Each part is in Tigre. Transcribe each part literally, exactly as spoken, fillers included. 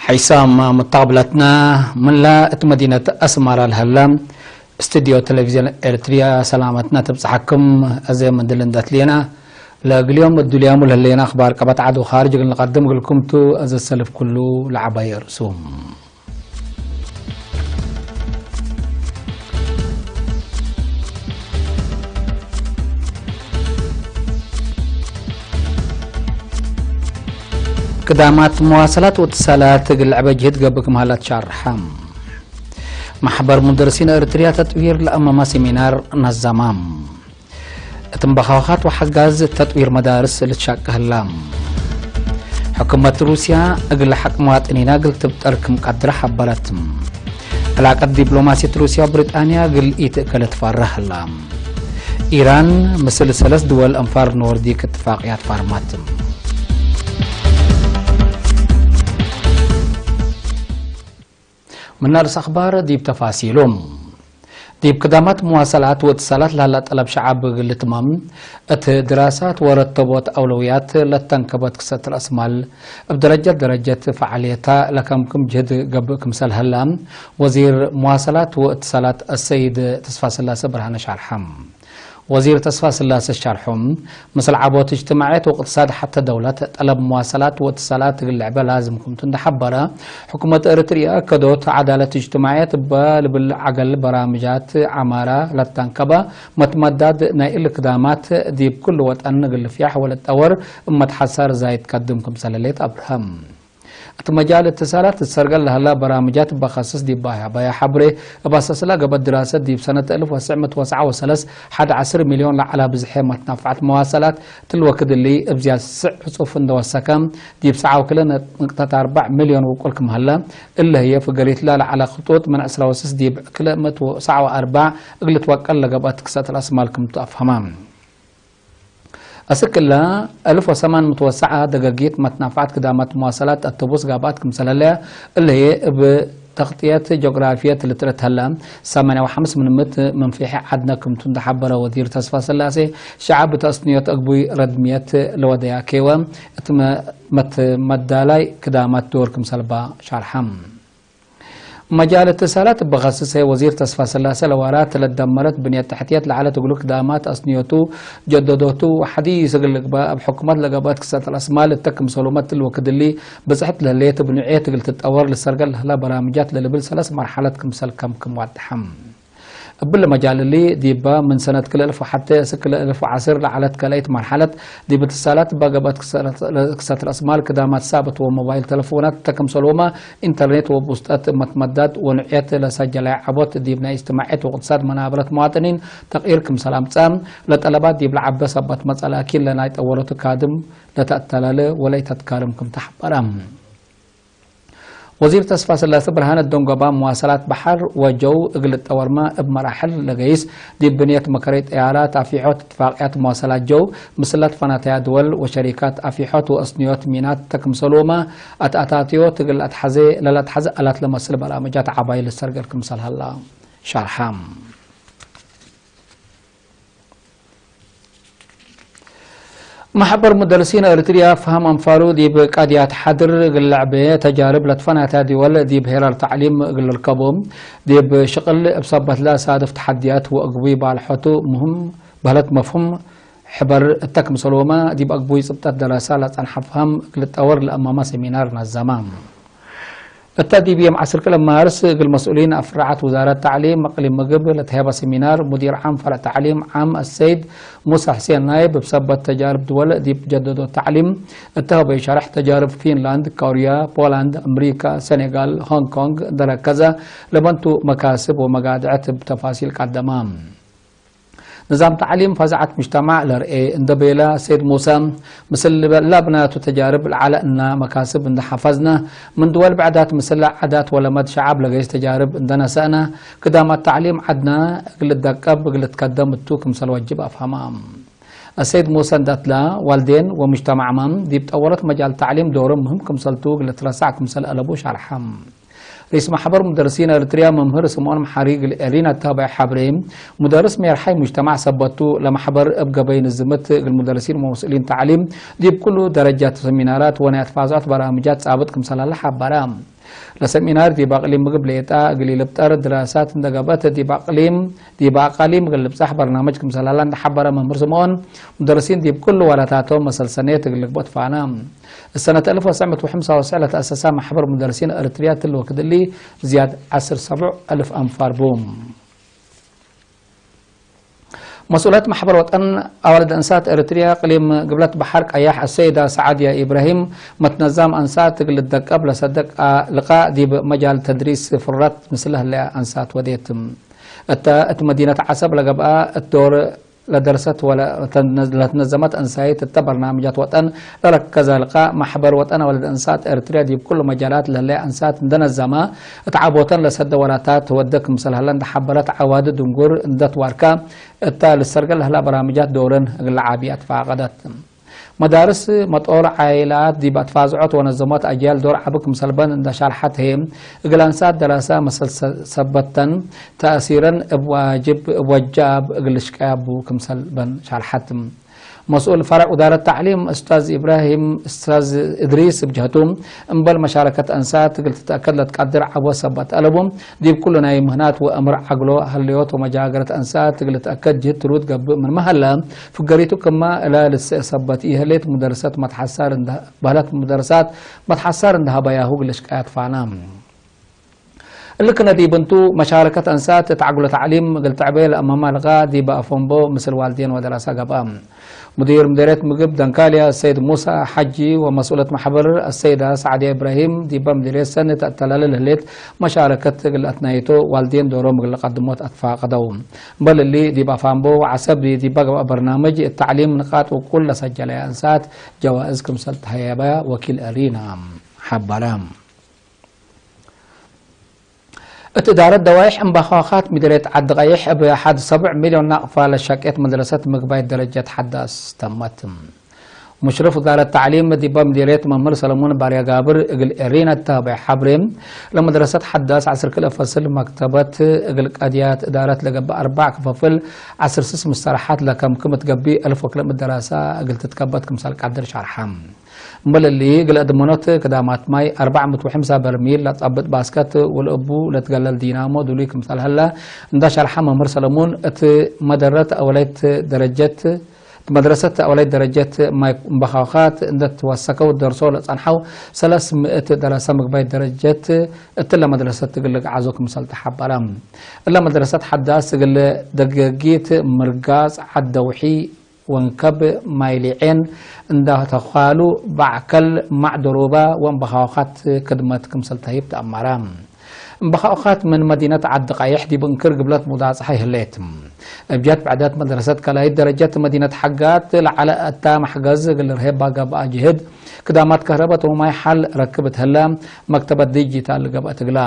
ዒሳም፣ መታቅብለትና ምንላ እት መዲነት አስመራ ለሀለ፣ እስትድዮ ቴሌቪዝዮን ኤርትርያ ሰላመትና ትብጽሐክም። አዜ ምንድል እንደትሌና፣ ለእግል ዮም እዱልያሙ ለህሌና አኽባር ቀበት ዐድ ወኻርጅ እግል ንቀድም እግልኩም ቱ። አዜ ሰልፍ ኩሉ ለዐባይ ርእሱ። ቅዳማት መዋሰላት ወእትሳላት እግል ለዐበ ጅህድ ገብእ ክም ሀለ ትሻርሐ። ማሕበር ሙደርሲን ኤርትርያ ተጥዊር ለአመመ ሴሚናር ነዘመ። እት ምበካውካት ወሐጋዝ ተጥዊር መዳርስ ልትሻቀ ህላ። ሕኩመት ሩስያ እግል ሐቅ መዋጥኒና እግል ትብጠር ክም ቀድረ ሐበረት። ዕላቀት ዲፕሎማሲት ሩስያ ወብሪጣንያ እግል ኢትእከ ልትፈረህ ህላ። ኢራን ምስል ሰለስ ድወል አንፋር ኖርዲክ እትፋቅያት ፋርማት። ምን አርእስ አኽባር ዲብ ተፋሲሉ። ዲብ ክዳማት መዋሰላት ወእትሳላት ለሀላ ጠለብ ሸዐብ እግል ልትመም፣ እት ድራሳት ወረተቦት አውለውያት ለተንከበት ክሰት ረአስማል እብ ደረጀት ደረጀት ፈዓልየታ ለከምክም ጅህድ ገብእ ክምሰል ሀላ፣ ወዚር መዋሰላት ወእትሳላት አሰይድ ተስፋስላሰ ብርሃነ ሻርሐ። ወዚር ተስፋስላሰ ሻርሖም፣ ምስል ዐቦት እጅትማዕየት ወእቅትሳድ ሐተ ደውለት፣ ጠለብ መዋሰላት ወእትሳላት እግል ልዕበ ላዝም ክምቱ እንደ ሐበረ፣ ሕኩመት ኤረትርያ ከዶት ዐዳለት እጅትማዕየት እበ ልብል ዐገል በራምጃት ዐማራ ለተንከበ መትመዳድ ናይ እሊ ክዳማት ዲብ ክሉ ወጠን እግል ልፍያሕ ወልትጠወር እብ መትሐሰር ዛይድ ትቀድም ክምሰል ህሌት አብርሀም። እት መጃል እትሳላት እት ሰርገል ለሀላ በራምጃት እበ ከስስ ዲብ ባያ ባያ ሐብሬ፣ እብ አሰስላ ገብአት ድራሰት ዲብ ሰነት እልፍ ወትሰዕ ምእት ወትስዓ ወሰለስ ሐድ ዐስር ሚልዮን ለዐላ ብዝሐ መትናፍዐት መዋሰላት እትሊ ወክድ እሊ እብ ዝያድ ስዕ ዕጹፍ እንደ ወሰከ፣ ዲብ ሰዓ ወክልኤ ንቅጠት አርበዕ ሚልዮን ውቁል ክም ሀለ፣ እለ ህዬ ፍገሪትላ ለዐለ ክጡጥ ምን ዕስራ ወስስ ዲብ ክልኤ ምእት ወሰዓ ወአርበዕ እግል ልትወቀል ለገብአት ክሰት ረአስማል ክምቱ አፍሀመ። አስክ እለ፣ እልፍ ወሰማን ምእት ወሰዓ ደገጊት መትናፍዐት ክዳማት መዋሰላት አተቡስ ጋብአት ክምሰል ህለ፣ እለ ህዬ እብ ተቅጥየት ጆግራፍየት ልትርት ሀለ፣ ሰማንያ ወሐምስ ምን ምእት ምን ፊሐ ዐድነ ክምቱ እንደ ሐበረ ወዚር ተስፋ ስላሴ፣ ሸዐብ ተአስንዮት አግቡይ ረድምየት ለወደያኬወ እት መ-፣ መትመዳላይ ክዳማት ዶር ክምሰልባ ሻርሐ። መጃል እትሳላት እበ ከስሰ ወዚር ተስፋ ስላሰ ለዋራት ለደመረት ብንየት ተሕትየት ለዐለት እግሉ ክዳማት አስንዮቱ ጀደዶቱ ወሐዲስ እግል ልግበእ እብ ሕኩመት ለገብአት ክሰት ረአስማል እተ ክምሰሉመ እትሊ ወክድ እሊ ብጽሕት ለህሌት እብ ኑዕየት እግል ትጠወር ልሰርገል ለህለ በራምጃት ለልብል ሰለስ መርሐለት ክምሰል ከም ክም ዋድሐ። እብሊ መጃል እሊ ዲበ ምን ሰነት ክልኤ እልፍ ወሐቴ እስክ ክልኤ እልፍ ወዐስር ለዐለት ከልአይት መርሐለት ዲብ እትሳላት እበ ገብአት ክሰ-፣ ክሰት ረአስማል ክዳማት ሳብት ወሞባይል ተለፎናት እተ ክምሰልሁመ ኢንተርኔት ወቡስጠት መትመዳድ ወኑዕየት ለሰጀላይ ዐቦት ዲብ ናይ እጅትማዕየት ወእቅትሳድ መናበረት መዋጥኒን ተቅይር ክምሰል አምጽአ፣ ለጠለባት ዲብ ለዐበ ሰበት መጽአ ላኪን ለናይ ጠወረቱ ካድም ለተአተላለ ወለኢተትካርም ክም ተሐበረ። ወዚር ተስፋ ስላሰ ብርሃነ ደንጎባ መዋሰላት በሐር ወጀው እግል ልጠወርመ እብ መራሕል ለገይስ ዲብ ብንየት መከረይ ጠያራት አፊሖት እትፋቅያት መዋሰላት ጀው ምስላት ፈናተያ ድወል ወሸሪካት አፊሖት ወአስንዮት ሚናት ተክምሰሉመ አትአታትዮት እግል አትሐዜ ለለአትሐዜ አላት ለመስል በራምጃት ዐባይ ልሰርገል ክምሰል ሀላ ሻርሐ። መሕበር ሙደርሲን ኤሪትርያ ፈሀም አንፋሩ ዲብ ቃድያት ሐድር እግል ለዐቤ ተጃርብ ለትፈናተ ድወል ዲብ ሄራር ተዕሊም እግል ልርከቦ ዲብ ሽቅል እብ ሰበትለ ሳድፍ ተሐድያት ወእግቡይ ባልሖቱ ምህም በህለት መፍሁም ሕበር እተ ክምሰልወመ ዲብ አግቡይ ጽብጠት ደረሰ ለጸንሐ ፈሀም እግል ልጠወር ለአማመ ሴሚናር ነዘመ። እተ ዲብ የም ዐስር ክለ ማርስ እግል መስኡሊን አፍራዐት ውዛረት ተዕሊም እቅሊም ምግብ ለተሀበ ሴሚናር፣ ሙዲር ዓም ፈርዕ ተዕሊም ዓም አሰይድ ሙሳ ሕሴን ናይብ፣ እብ ሰበት ተጃርብ ድወል ዲብ ጀደዶት ተዕሊም እተ ሀበዩ ሸርሕ፣ ተጃርብ ፊንላንድ፣ ኮርያ፣ ፖላንድ፣ አምሪካ፣ ሰኔጋል፣ ሆንግ ኮንግ፣ እንደረከዘ ለበንቱ መካስብ ወመጋድዐት እብ ተፋሲል ቀደመ። ንዛም ተዕሊም ፈዛዐት ሙጅተማዕ ለርኤ እንደ ቤለ ሰይድ ሙሰ፣ ምስል ለብናቱ ተጃርብ ለዐለ እና መካስብ እንደ ሐፈዝነ፣ ምን ድወል ብዕዳት ምስል ዓዳት ወለመድ ሸዐብ ለገይስ ተጃርብ እንደ ነሰእነ፣ ክዳማት ተዕሊም ዐድነ እግል ልደቀብ እግል ልትከደም እቱ ክምሰል ወጅብ አፍሀመ። አሰይድ ሙሰ እንደ እትለ፣ ዋልዴን ወሙጅተማዕመ ዲብ ጠወረት መጃል ተዕሊም ዶርም ምህም ክምሰልቱ እግል ልትረሳዕ ክምሰል አለቡ ሸርሐ። ርኢስ መሕበር ሙደርሲን ኤሪትርያ መምህር ስምኦን መሓሪ እግል ኤሪና እታብዕ ሐብሬ፣ ሙደርስ ሜርሓይ ሙጅተማዕ ሰበት ቱ፣ ለመሕበር እብ ገበይ ንዝምት እግል ሙደርሲን ወመስኡሊን ተዕሊም ዲብ ኩሉ ደረጃት ሰሚናራት ወናይ አትፋዝዖት በራምጃት ጻብጥ ክምሰል ሀለ ሐበረ። ለሰሚናር ዲብ አቅሊም ምግብ ሌጣ እግል ኢልብጠር ድራሳት እንደ ገብአት ዲብ አቅሊም፣ ዲብ አቃሊም እግል ልብጻሕ በርናምጅ ክምሰል ሀላ እንደ ሐበረ መምህር ስምኦን፣ ሙደርሲን ዲብ ኩሉ ዋላታቶም መሰል ሰኔት እግል ልግብኦ ትፋና። እሰነት አልፍ ወትሰዕ ምእት ወሐምሳ ወትስዕ ለተአሰሳ ማሕበር ሙደርሲን ኤረትርያ እትሊ ወክድ እሊ ዝያድ ዐስር ሰቡዕ አልፍ አንፋር ቡ። መስኡለት ማሕበር ወጠን አዋልድ አንሳት ኤረትርያ እቅሊም ግብለት በሐር ቀያሕ አሰይዳ ሰዓድያ ኢብራሂም፣ መትነዛም አንሳት እግል ልደቀብ ለሰደቅ ልቃእ ዲብ መጃል ተድሪስ ፍራት ምስለ ህለ አንሳት ወዴት። እተ እት መዲነት ዐሰብ ለገብአ እት ዶር ለደርሰት ወለ ለትነዘመት አንሳይት እተ በርናምጃት ወጠን ለረከዘ ልቃእ፣ ማሕበር ወጠን አዋልድ አንሳት ኤረትርያ ዲብ ኩሉ መጃላት ለህለ አንሳት እንደ ነዘመ፣ እት ዐቦተን ለሰደ ወላታት ትወደ ክምሰል ሀለ እንደ ሐበረት፣ ዐዋዲ ድንጉር እንደ ትዋርከ እተ ልሰርገ ለህላ በራምጃት ዶረን እግል ለዓቢ አትፋቀደት። መዳርስ መጦር ዓይላት ዲብ አትፋዝዖት ወነዘሞት አጅያል ዶር ዐቢ ክምሰልበን እንደ ሻልሐት ህዬ፣ እግል አንሳት ደራሰ መሰል ሰ-፣ ሰበተን ተእሲረን እብ ዋጅብ፣ እብ ወጃብ እግል ልሽቀያቡ ክምሰልበን ሻልሐት። መስኡል ፈረዕ ውዳረት ተዕሊም እስታዝ ኢብራሂም እስታዝ እድሪስ እብ ጀህቱ፣ እምበል መሻረከት አንሳት እግል ትትአከድ ለትቀድር ዐቦ ሰበት አለቡ፣ ዲብ ኩሉ ናይ ምህናት ወእምር ዐግሎ፣ ሀለዮት ወመጃገረት አንሳት እግል ልትአከድ ጅህድ ትሩድ ገብእ ምንመ ሀለ፣ ፍገሪቱ ክመ እለ ልትስእ ሰበት ኢህሌት ሙደርሰት መትሐሳር እንደ በህለት ሙደርሳት መትሐሳር እንደ ሀበያሁ እግል ልሽቀያት ፋና። እሊ ክነ ዲብ እንቱ፣ መሻረከት አንሳት እት ዐግሎ ተዕሊም እግል ተዕቤ ለአመማ ልቃእ ዲበ አፎምቦ ምስል ዋልዴን ወደራሰ ገብአ። ሙዲር ምዴርየት ምግብ ደንካልያ አሰይድ ሙሳ ሐጂ ወመስኡለት ማሕበር አሰይዳ ሰዕድያ ኢብራሂም፣ ዲበ ምዴርየት ሰኒ ተአተላሌ ለህሌት መሻረከት እግል አትናይቶ፣ ዋልዴን ዶሮም እግል ለቀድሞት አትፋቀደው። እምበል እሊ፣ ዲብ አፋምቦ ወዐሰብ ዲበ ገብአ በርናምጅ እት ተዕሊም ንቃጥ ውቁል ለሰጀለየ አንሳት ጀዋእዝ ክምሰል ተሀየበ ወኪል ኤሪና ሐበረ። እት እዳረት ደዋይሕ እምበኻኻት ምድርየት ዐዲ ቀይሕ እብ ሐድ ሰቡዕ ሚልዮን ናቅፋ ለሸቄት መድረሰት ምግባይት ደረጀት ሐዳስ ተመት። ሙሽርፍ ውዛረት ተዕሊም ዲበ ምድርየት መምህር ሰለሙን ባርያ ጋብር እግል ኤሪና እተ ሀበየ ሐብሬ፣ ለመድረሰት ሐዳስ ዐስር ክልኤ ፈስል መክተበት እግል ቀድያት እዳረት ለገብእ አርበዕ ክፈፍል ዐስር ስስ ምስተረሓት ለከምክም እት ገብእ አልፍ ወክልኤ ምእት ደራሰ እግል ትትከበት ክምሰል ቀድር ሸርሐ። እምበል እሊ፣ እግል አድመኖት ክዳማት ማይ አርበዕ ምእት ወሐምሳ በርሚል ለጸብጥ ባስከት ወለእቡ ለትገለል ዲናሞ ዱሉይ ክምሰል ሀለ እንደ ሸርሐ መምህር ሰለሙን፣ እት መደረት አወላይት ደረጀት፣ እት መድረሰት አወላይት ደረጀት ማይ እምበኻኻት እንደ ትወሰከው ደርሶ ለጸንሐው ሰለስ ምእት ደረሰ ምግባይት ደረጀት እትለ መድረሰት እግል ልግዓዞ ክምሰል ተሐበረ። እለ መድረሰት ሐዳስ እግል ደገጊት ምርጋጽ ዐድ ደውሒ ወንከብ ማይ ሊዔን እንዳ ተኳሉ፣ በዕከል ማዕ ደሮባ ወእምበኻውካት ክድመት ክምሰል ተህይብ ተአመረ። እምበኻውካት ምን መዲነት ዐዲ ቀይሕ ዲብ እንክር ግብለት ሙዳጽሐ ህሌት። እብ ጀት ብዕደት መድረሰት ካልኣይት ደረጀት መዲነት ሐጋት ለዐለ እታ መሕገዝ እግል ርሄባ ገብአ ጅህድ፣ ክዳማት ከህረበት ወማይ ሐል ረክብ እት ህለ፣ መክተበት ዲጂታል ገብአት እግላ።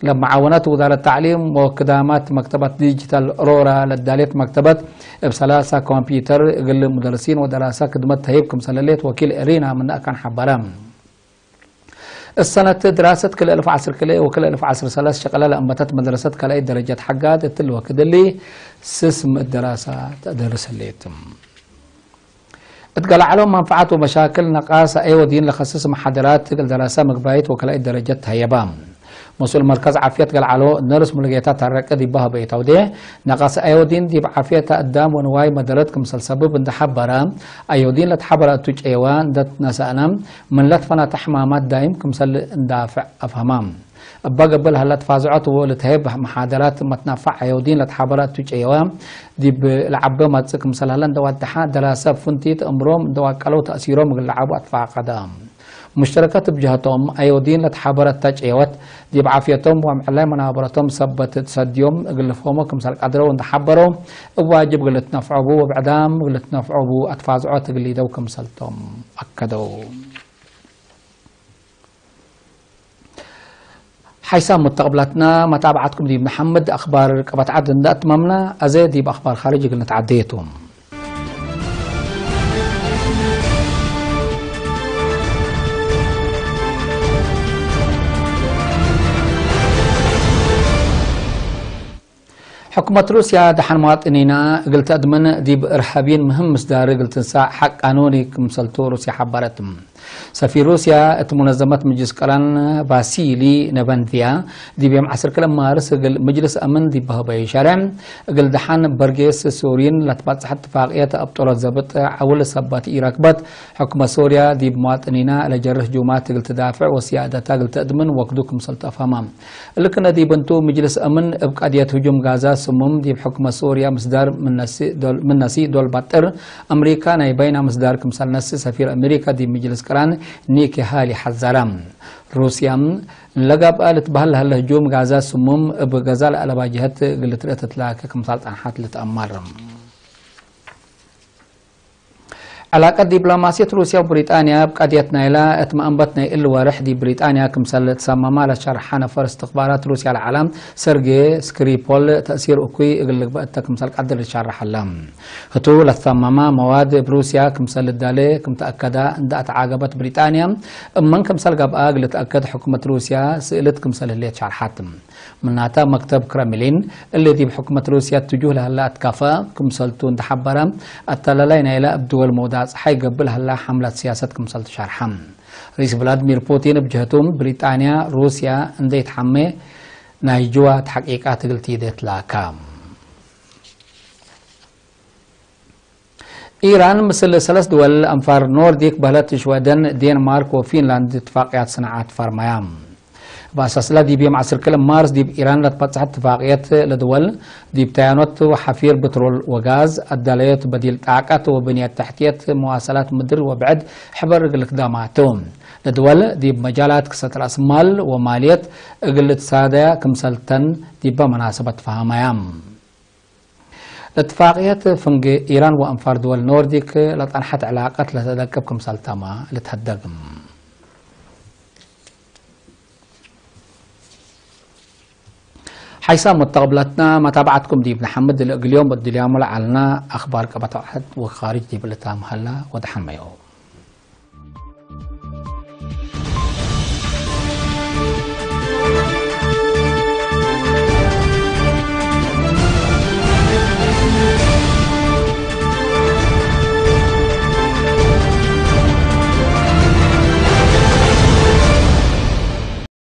ለመዓወነት ውዛረት ተዕሊም ወክዳማት መክተባት ዲጂታል ሮራ ለዳሌት መክተበት እብ ሰላሳ ኮምፒዩተር እግል ሙደርሲን ወደራሰ ክድመት ተህይብ ክምሰል ህሌት ወኪል ኤሪና ምን አካን ሐበረ። እሰነት ድራሰት ክልኤ አልፍ ዐስር ክልኤ ወክልኤ አልፍ ዐስር ሰለስ ሸቅለ ለአንበተት መድረሰት ካልኣይት ደረጀት ሐጋት እትሊ ወክድ እሊ ስስ ምእት ደራሰ ተአደርስ ህሌት። እት ገልዐሎ መንፈዓት ወመሻክል ነቃስ አዮዲን ለከስስ መሓደራት እግል ደራሰ ምግባይት ወከልአይት ደረጀት ተሀየባ። መስኡል መርከዝ ዓፍየት ገልዐሎ ነርስ ሙሉጌታ ታረቀ ዲብ ሀበየት አውዴሕ፣ ነቃስ አዮዲን ዲብ ዓፍየት አዳም ወንዋይ መደረት ክምሰል ሰብብ እንደ ሐበረ፣ አዮዲን ለትሐበረ እቱ ጨየወ እንደ ትነሰአነ፣ ምን ለትፈናተ ሕማማት ዳይም ክምሰል እንዳፍዕ አፍሀማ። እበ ገብእ ለሀለ ተፋዝዖት ወልትሀይብ መሓደራት መትናፈዕ አዮዲን ለትሓበረ እቱ ጨየወ፣ ዲብ ለዐበ መጽእ ክምሰል ሀለ እንደ ዋደሐ፣ ደራሰ ፍንቲት እምሮም እንደ ዋቀለው ተእሲሮም እግል ለዐቡ አትፋቀደ። ሙሽተረከት እብ ጀሀቶም፣ አዮዲን ለትሓበረ እተ ጨየወት፣ ዲብ ዓፍየቶም ወአምዕላይ መናበረቶም ሰበት ትሰድዮም እግል ልፍሀሞ ክምሰል ቀድረው እንደ ሐበረው፣ እብ ዋጅብ እግል ልትነፍዖቡ ወብዕዳም እግል ልትነፍዖቡ አትፋዝዖት እግል ሊደው ክምሰልቶም አከደው። ሓይሳም ሙተቅብላትና፣ መታብዓትኩም ዲብ ነሐምድ። አክባር ቀበት ዐድ እንደ አትመምና፣ አዜ ዲብ አክባር ካርጅ እግል ንትዓደየ ቱ። ሕኩመት ሩስያ ደሐን መዋጥኒና እግል ተአድምን ዲብ እርሃብይን ምህም ምስዳር እግል ትንሳእ ሐቅ ቃኑኒ ክምሰልቱ ሩስያ ሐበረት። ሰፊር ሩስያ እት ሙነዘመት ምጅልስ ቅራን ቫሲሊ ነበንድያ፣ ዲብ ዮም ዐስር ክልኤ ማርስ እግል ምጅልስ አምን ዲብ በሀበዩ ሸርሕ፣ እግል ደሓን በርጌስ ሶሪን ለትባጽሐት እትፋቅየት አብጦለት ዘብጥ ዐውል ሰበት ኢረክበት፣ ሕኩመት ሶርያ ዲብ መዋጥኒና ለጀርህ ጁማት እግል ትዳፍዕ ወስያደታ እግል ተእድምን ወክዱ ክምሰል ተአፋማ። እሊ ክነ ዲብ እንቱ፣ ምጅልስ አምን እብ ቀድየት ህጁም ጋዛ ስሙም ዲብ ሕኩመት ሶርያ ምስዳር ምን ነሲ ዶል፣ ምን ነሲ ዶል ባጥር፣ አምሪካ ናይ በይና ምስዳር ክምሰል ነሲ ሰፊር አሜሪካ ዲብ ምጅልስ ቅራን ኒኪ ሃሊ ሐዘረ። ሩስያ ለገብአ ልትበህል ለህለ ህጁም ጋዛ ስሙም እብ ገዛ ለአለባ ጀሀት እግል ልትርኤ ትትላከ ክምሰል ጸንሐት ልትአመር። ዕላቀት ዲፕሎማስየት ሩስያ ወብሪጣንያ እብ ቀድየት ናይላ እት መአንበት ናይ እሊ ወርሕ ዲብ ብሪጣንያ ክምሰል ትሰመማ ለሸርሐ ነፈር እስትኽባራት ሩስያ ለዐለ ሰርጌ ስክሪፖል ተእሲር እኩይ እግል ልግበእ እተ ክምሰል ቀድር ልትሸረሕ ሀለ። ህቱ ለትሰመማ መዋድ እብ ሩስያ ክምሰል ልዳሌ ክም ተአከደ እንደ አትዓገበት ብሪጣንያ፣ እመን ክምሰል ገብአ እግል ልትአከድ ሕኩመት ሩስያ ስእልት ክምሰል ህሌት ሸርሐት። ምናተ መክተብ ክረምሊን፣ እሊ ዲብ ሕኩመት ሩስያ ትጁህ ለሀለ አትካፈ ክምሰልቱ እንዴ ሐበረ፣ አተላላይ ናይለ እብ ድወል መውዳጽ ጸሓይ ገብእ ለሀለ ሐምለት ሲያሰት ክምሰልቱ ሸርሐ። ርኢስ ቭላድሚር ፑቲን እብ ጀህቱ፣ ብሪጣንያ ሩስያ እንዴ ኢትሐሜ ናይ ጅዋት ሐቂቃት እግል ቲዴ ትላካ። ኢራን ምስል ሰለስ ድወል አንፋር ኖርዲክ በህለት ሽወደን፣ ዴንማርክ ወፊንላንድ እትፋቅያት ስነዓት ፈርመያ። እብ አሳስለ ዲብ ዮም ዐስር ክልኤ ማርስ ዲብ ኢራን ለትበጽሐት እትፋቅየት ለድወል ዲብ ተያኖት ወሐፊር ብትሮል ወጋዝ፣ አዳለዮት በዲል ጣቀት ወብንየት ተሕትየት መዋሰላት ምድር ወብዕድ ሕበር እግል ልክደማ ቱ። ለድወል ዲብ መጃላት ክሰት ረአስ ማል ወማልየት እግል ልትሳደያ ክምሰል ተን ዲበ መናሰበት ተፈሀመያ። ለእትፋቅየት ፍንጌ ኢራን ወአንፋር ድወል ኖርዲክ ለጸንሐት ዕላቀት ለተደቅብ ክምሰል ተመ ልትሀደግ። ሐይሳም መተቅብለትና መታብዐትኩም ዲብ ነሐምድ፣ ለእግል ዮም እድልያሙ ለዐልና አክባር ቀበት ዐድ ወካርጅ ዲብ ልታም ሀላ ወደሐመዮ።